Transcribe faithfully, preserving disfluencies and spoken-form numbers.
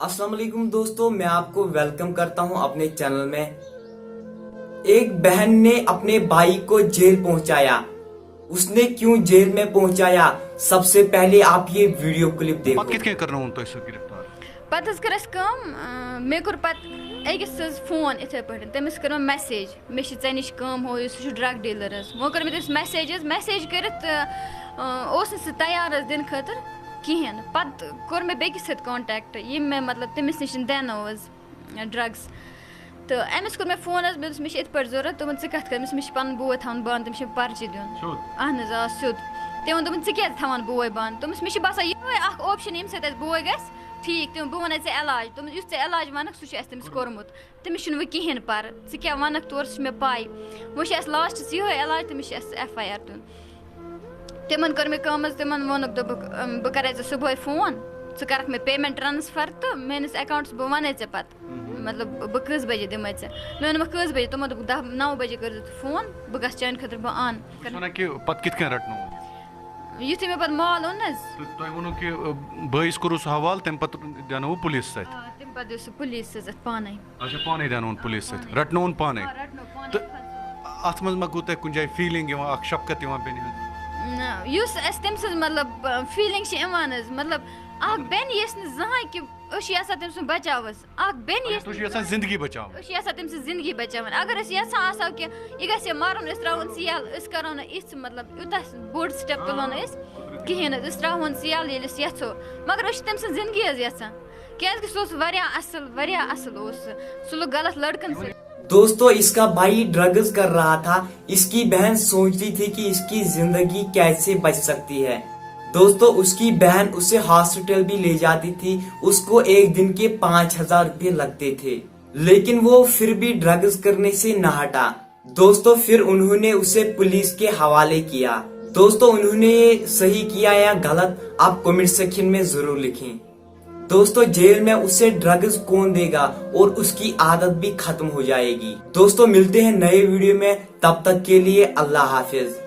अस्सलाम वालेकुम दोस्तों, मैं आपको वेलकम करता हूं अपने चैनल में। एक बहन ने अपने भाई को जेल पहुंचाया। उसने क्यों जेल में पहुंचाया, सबसे पहले आप ये वीडियो क्लिप देखो। پتہٕ کِتھ کٔنۍ کٔرنووُن تۄہہِ سُہ گرفتار؟ پتہٕ حظ کٔر اَسہِ کٲم، اۭں، مےٚ کوٚر پتہٕ أکِس حظ فون یِتھَے پٲٹھۍ، تٔمِس کٔر مےٚ مسیج، مےٚ چھِ ژےٚ نِش کٲم، ہُہ یہِ، سُہ چھُ ڈرگ ڈیلر حظ۔ وۄنۍ کٔر مےٚ تٔمِس مسیج حظ، مسیج کٔرِتھ، تہٕ، اۭں، اوس نہٕ سُہ تیار حظ دِنہٕ خٲطرٕ کِہیٖنۍ۔ پتہٕ کوٚر مےٚ بیٚکِس سۭتۍ کانٹیکٹ، ییٚمۍ مےٚ مطلب تٔمِس نِش دینو حظ ڈرگس۔ تہٕ أمِس کوٚر مےٚ فون حظ، مےٚ دوٚپُس، مےٚ چھِ یِتھ پٲٹھۍ ضوٚرَتھ۔ دوٚپُن، ژٕ کَتھ کَرٕ؟ مےٚ دوٚپُس، مےٚ چھِ پَنُن بوے تھاوُن بنٛد، تٔمِس چھِ مےٚ پرچہِ دیُن۔ سیوٚد؟ اہن حظ، آ، سیوٚد۔ تٔمۍ ووٚن، دوٚپُن، ژٕ کیٛازِ تھاوان بوے بنٛد؟ دوٚپمَس، مےٚ چھِ باسان یِہوٚے اَکھ اوپشن، ییٚمہِ سۭتۍ اَسہِ بوے گژھِ ٹھیٖک۔ تٔمۍ، بہٕ وَنَے ژےٚ علاج۔ دوٚپمَس، یُس ژےٚ علاج وَنَکھ، سُہ چھُ اَسہِ تٔمِس کوٚرمُت۔ تٔمِس چھُنہٕ وۄنۍ کِہیٖنۍ پَرٕ۔ ژٕ کیٛاہ وَنَکھ تورٕ، سُہ چھُ مےٚ پَے۔ وۄنۍ چھُ اَسہِ لاسٹَس یِہوٚے علاج، تٔمِس چھُ اَسہِ ایف آی آر دیُن۔ تِمن کٔر مےٚ کٲم حظ، تِمن ووٚنُکھ، دوٚپُکھ، "أم، بہٕ کرے ژےٚ صبحٲے فون، ژٕ کرکھ مےٚ پیمنٹ ٹرانسفر تہٕ میٲنِس اکاونٹس، بہٕ ونے ژےٚ پتہٕ، مطلب، بہٕ کٔژ بجے دِمے ژےٚ۔" مےٚ ووٚنمَکھ، "کٔژ بجے؟" تِمو دوٚپُکھ، "دَہ، نَو بجے کٔرزِ ژٕ فون، بہٕ گژھٕ چانہِ خٲطرٕ، بہٕ اَنہٕ۔" بہٕ چھُس وَنان کہِ پَتہٕ کِتھ کٔنۍ رَٹنووُن؟ یُتھُے مےٚ پتہٕ مال اوٚن حظ، تہٕ تۄہہِ ووٚنوُ کہِ، اَ، بٲیِس کوٚروُ سُہ حوالہٕ، تَمہِ پَتہٕ دیٛانووُ پُلیٖس سۭتۍ؟ آ، تَمہِ پَتہٕ دیُت سُہ پُلیٖسَس اَتھ پانَے۔ اچھا، پانَے دیٛانووُن پُلیٖس سۭتۍ، رَٹنووُن پانَے۔ آ، رَٹنو پانَے۔ تہٕ اَتھ منٛز ما گوٚو تۄہہِ کُنہِ جایہِ فیٖلِنٛگ یِوان، اَکھ شفقت یِوان بیٚنہِ ہٕنٛز؟ نہ، یُس اَسہِ تٔمۍ سٕنٛز، مطلب، فیٖلِنٛگ چھِ یِوان حظ، مطلب، اَکھ بیٚنہِ یۄس نہٕ زٕہٕنۍ کہِ أسۍ چھِ یَژھان تٔمۍ سُنٛد بَچاو حظ، اَکھ بیٚنہِ یۄس تُہۍ چھِو یَژھان زِندگی بَچاوٕنۍ؟ أسۍ چھِ یَژھان تٔمۍ سٕنٛز زِندگی بَچاوٕنۍ۔ اگر أسۍ یَژھان آسہو کہِ یہِ گژھِ مَرُن، أسۍ ترٛاوون ژٕ یَلہٕ، أسۍ کَرو نہٕ یِژھ، مطلب، یوٗتاہ بوٚڑ سٹیپ تُلو نہٕ أسۍ کِہیٖنۍ حظ، أسۍ ترٛاوہون ژٕ یَلہٕ ییٚلہِ أسۍ یَژھو، مگر أسۍ چھِ تٔمۍ سٕنٛز زِندگی حظ یَژھان، کیٛازِکہِ سُہ اوس واریاہ اَصٕل، واریاہ اَصٕل اوس سُہ، سُہ لوٚگ غلط لٔڑکَن سۭتۍ۔ दोस्तों, इसका भाई ड्रग्स कर रहा था। इसकी बहन सोचती थी कि इसकी जिंदगी कैसे बच सकती है। दोस्तों, उसकी बहन उसे हॉस्पिटल भी ले जाती थी। उसको एक दिन के पाँच हज़ार रुपये लगते थे, लेकिन वो फिर भी ड्रग्स करने से न हटा। दोस्तों, फिर उन्होंने उसे पुलिस के हवाले किया। दोस्तों, उन्होंने ये सही किया या गलत, आप कमेंट सेक्शन में जरूर लिखें। दोस्तों, जेल में उसे ड्रग्स कौन देगा और उसकी आदत भी खत्म हो जाएगी। दोस्तों, मिलते हैं नए वीडियो में, तब तक के लिए अल्लाह हाफिज।